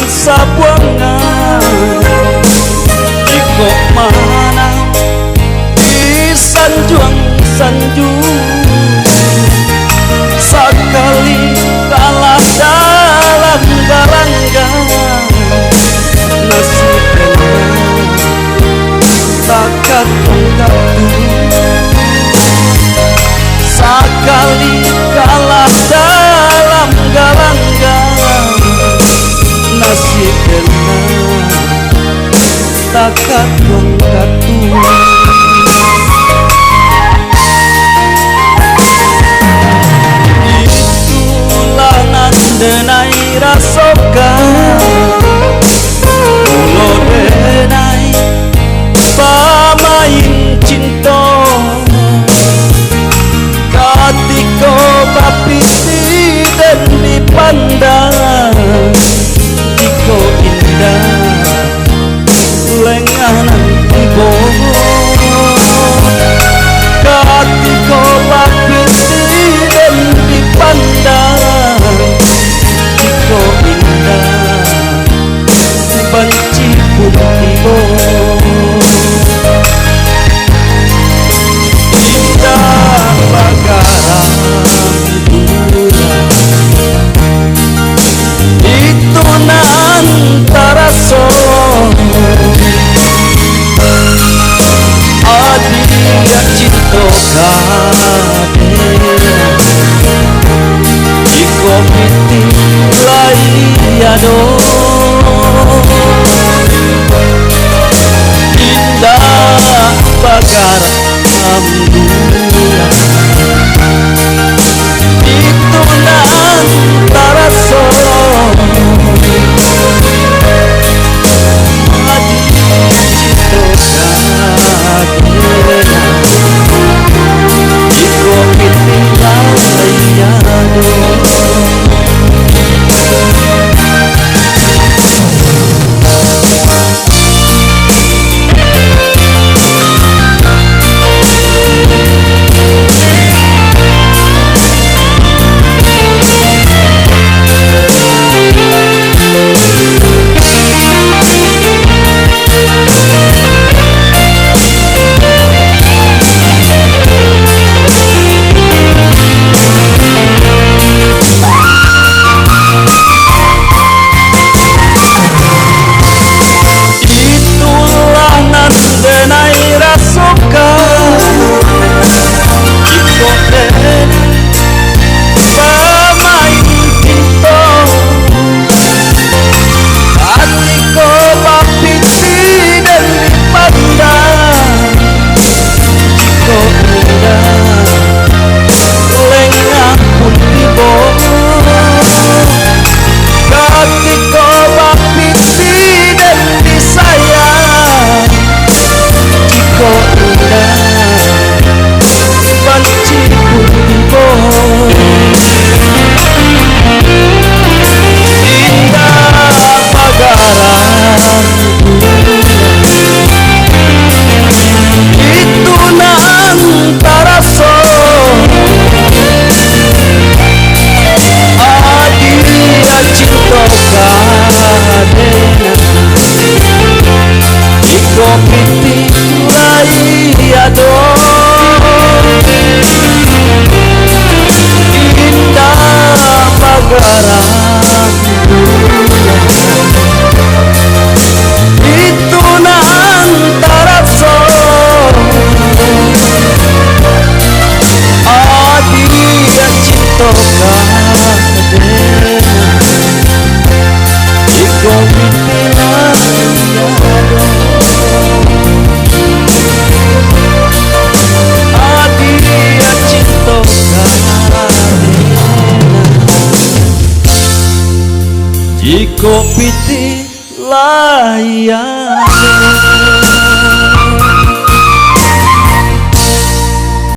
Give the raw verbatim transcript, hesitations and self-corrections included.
sabuangan, jikok manang disanjuang-sanjuang, sakali kalah dalam galanggang, nasib takatuang-katuang. Sakali kalah dalam galanggang, nasib bana takatuang-katuang. Itulah nan denai rasokan, mulo denai pamain cinto. Katiko bapiti den dipandang, jikok indak lengah nan tibo. Katiko bapiti den dipandang, jikok indak banci pun tibo. Indak bagarang dunia, itu nan taraso. Adia cinto ka Jikok pitih lai ado, indak bagarang dunia. Itu nan taraso. Itulah nan denai rasokan, jikok den pamain pinto, ati ko bapitih den dipandang, jikok indak lengah pun tibo. Katiko bapitih den disayang, jikok indak banci pun tibo. Indak bagarang, itu nan taraso. Adia cinto ka den, jikok pitih lai ado, indak bagarang. Itu nan taraso. Adia cinto ka den, jikok pitih lai ado, adia cinto ka den, jikok pitih lai ado.